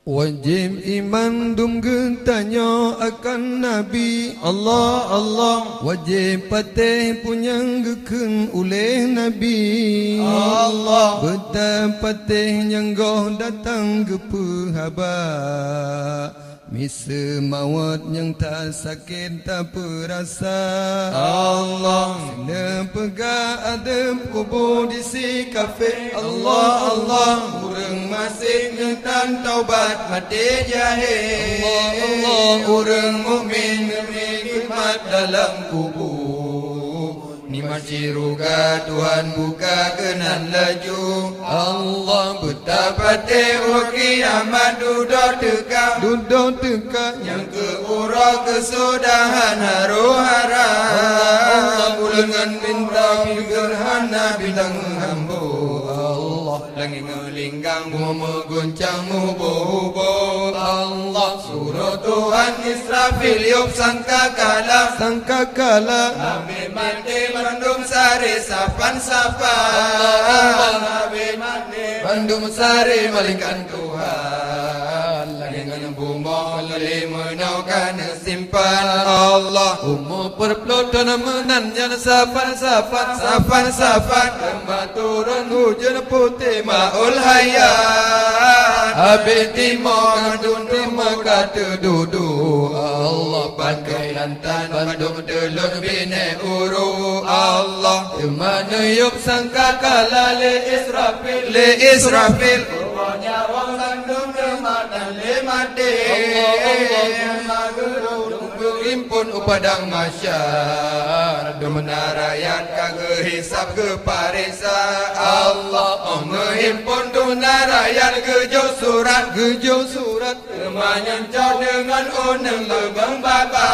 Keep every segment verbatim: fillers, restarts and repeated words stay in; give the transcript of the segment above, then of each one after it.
Wajéb iman dum geutanyoe akan Nabi. Allah, Allah. Wajéb patéh peue nyang geukheun uleh Nabi. Allah. Beutapatéh nyang goh datang geupeuhaba. Miseue mawöt nyang tasakét tapeurasa. Allah. Sineuk peugah adeueb kubu di si kafé. Allah, Allah. Ureuëng maséh nyang tan taubat maté jahé. Allah, Allah. Ureuëng mukmin geumé khidmat dalam kubu. Nikmat syeuruga Tuhan buka keunan laju. Allah. Beutapatéh uroe kiamat dudoe teuka. Dudoe teuka. Nyang keu uroe keusudahan harôh-hara. Allah, Allah. Buleuen ngon bintang geuhana bintang meuhambo. Allah. Langét ngon linggang bumoe meuguncang meuhubô-hubô. Allah. Suroe Tuhan Israfil yôb sangkakala. Sangkakala. Habéh maté bandum saré sapan-sapan. Allah, Allah. Habéh maté bandum saré malaikat Tuhan. Langét ngon bumoe lé meunoe ka neusimpan. Allah. Umu peureuploh thon meunan nyan sapan-sapan. Sapan-sapan. Teuma turun hujeuen putéh maul hayat. Habéh timoh gandum timoh ka teuduek-duek. Allah. Bangkai lantan bandum teulon binéh ureuëng. Allah. Teuma neuyôb sangkakala lé Israfil. Lé Israfil. Nyawa bandum teuma tan lé maté. Allah, Allah. Teuma geuhimpon u padang mahsyar. Dumna rakyat ka geuhisab geuparéksa. Allah. Óh meuhimpon dumna rakyat geujok surat. Geujok surat. Teuma nyang cok deungon uneung leubeng baba.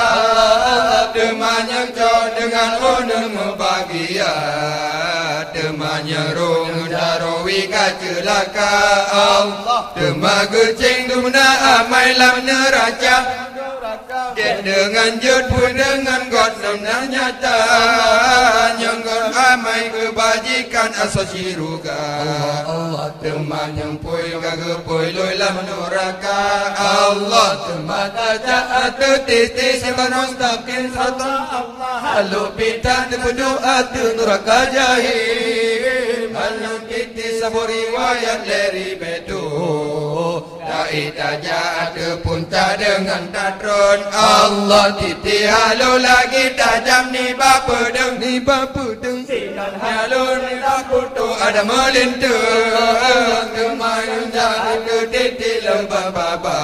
Teuma nyang cok deungon uneung meubagia. Teuma nyang roh ngon darowi ka ceulaka. Allah. Teuma geucéng dumna amai lam neuraka. Deungon jeuet peudeungon gob dumna nyata. Nyang gob amai keubajikan asoe syeuruga. Allah, Allah. Teuma nyang pui ka geupui lôi lam nuraka. Allah. Teuma tajak ateueh tieb-tieb sirata mustaqim, sirata Allah. Halo pih tan teupeuduek ateueh nuraka jahim. Halo tieb-tieb saboh riwayat lé ribée tôh. Taék tajak ateueh punta deungon tatron. Allah. Tieb-tieb halo lagée tajam nibak peudeueng. Nibak peudeueng. Sinan halo nibak putôh ada meulinteung. Teuma nyang jak ateueh tieb-tieb leubeh baba.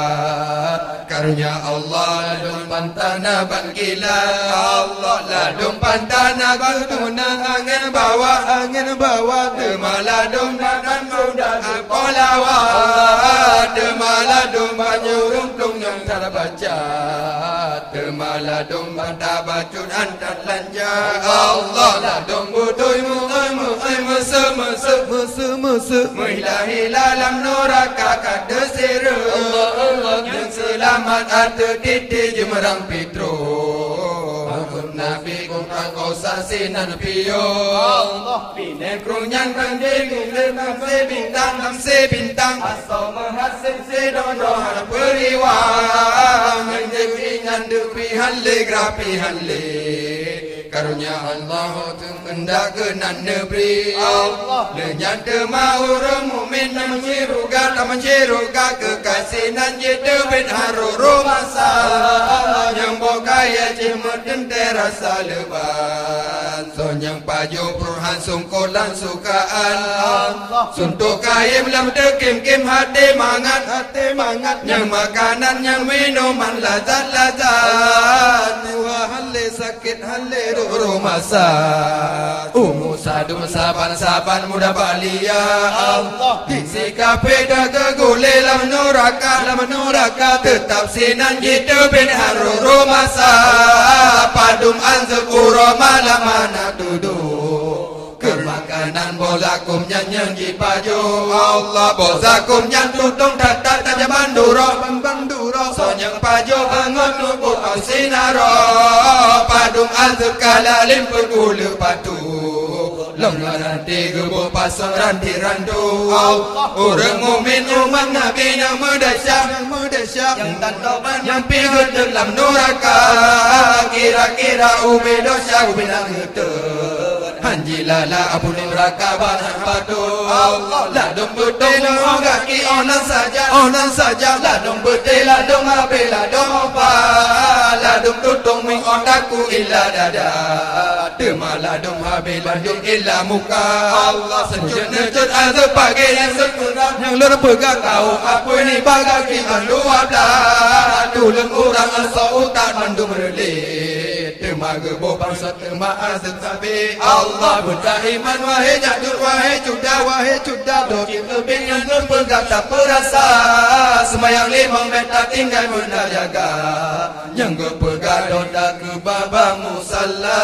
Karonya Allah ladôm pantana ban kilat. Allah ladôm pantana geuh dumna angén bawa, angén bawa. Teuma ladôm dan muda geupoh lawa. Teuma ladôm banyu rungklung nyang teubaca. Teuma ladôm bata bacut antat lanja. Allah ladôm beutôi meu'ai-meu'ai meuseu-meuseu. Meuseu-meuseu. Meuhila-hila lam nuraka ka teusireuk. Allah, Allah. Nyang seulamat ateueh tieb-tieb jeumeurang pitroh. Makot Nabi kong ka kosa sinan piôh. Allah. Binéh krueng nyan bandum lé lam sé bintang, lam sé bintang. Asoe meuhasém sidroe-droe hana peuriwang. Ngon jeuet nyan deuh pih han lé, grah pih han lé. Karonya Allah teukeundak keunan neubri. Allah. Lheueh nyan teuma ureuëng mukmin lam syeuruga, lam syeuruga keukaséh nan jiteubiet harôh-rôh masa. Allah. Nyang boh kayée jih meuteuntée rasa leubat. Soe nyang pajoh pruhan sungkot lam sukaan. Allah. Suntok kayém lam teukim-kim até mangat, até mangat. Nyang makanan, nyang minuman lazat-lazat. Tuha han lé sakét, han lé rôh-rôh masa. Umu sadum saban-saban muda balia. Allah. Di si kafé dah geugulé lam nuraka, lam nuraka. Teutap sinan jiteubiet harôh-rôh masa. Padum anzeueb uroe malam hana tudoe. Keu makanan boh zakôm nyan nyang jipajoh. Allah, boh zakôm nyan tutông that-that tajam bandum uroe, bandum uroe. Soe nyang pajoh angon nuboh asin aroe. Padum anzeueb ka lalim peuguleuk patu. Ranté geuboh pasang ranté rantô. Ureuëng mukmin umat Nabi nyang meudesya, nyang meudesya, nyang tantokan nyang pi geuteuk lam nuraka. Kira-kira ubé desya ubé na geuteuk. Hanji lala abu nuraka barang pato. Ladôm beutông ngon gaki oh nan saja, oh nan saja. Ladôm beutée ladôm habé ladôm opa. Ladôm tutông ming oh taku ila dada. Teuma ladôm habé ladôm ila muka. Allah seujut neujut azeueb pagée nyang seukurang. Nyang lôn peugah kawöm apui nibak gaki mandua blah. Tuleueng urang asoe utat mandum reulée. Teuma geuboh bangsot teuma azeueb sabé. Allah beuta iman wahé jaduk wahé cuda wahé cuda. Doki leubeh nyang geupeugah tapeurasa. Seumayang limong mét tatinggai beuna jaga. Nyang geupeugah dota keu baba musalla.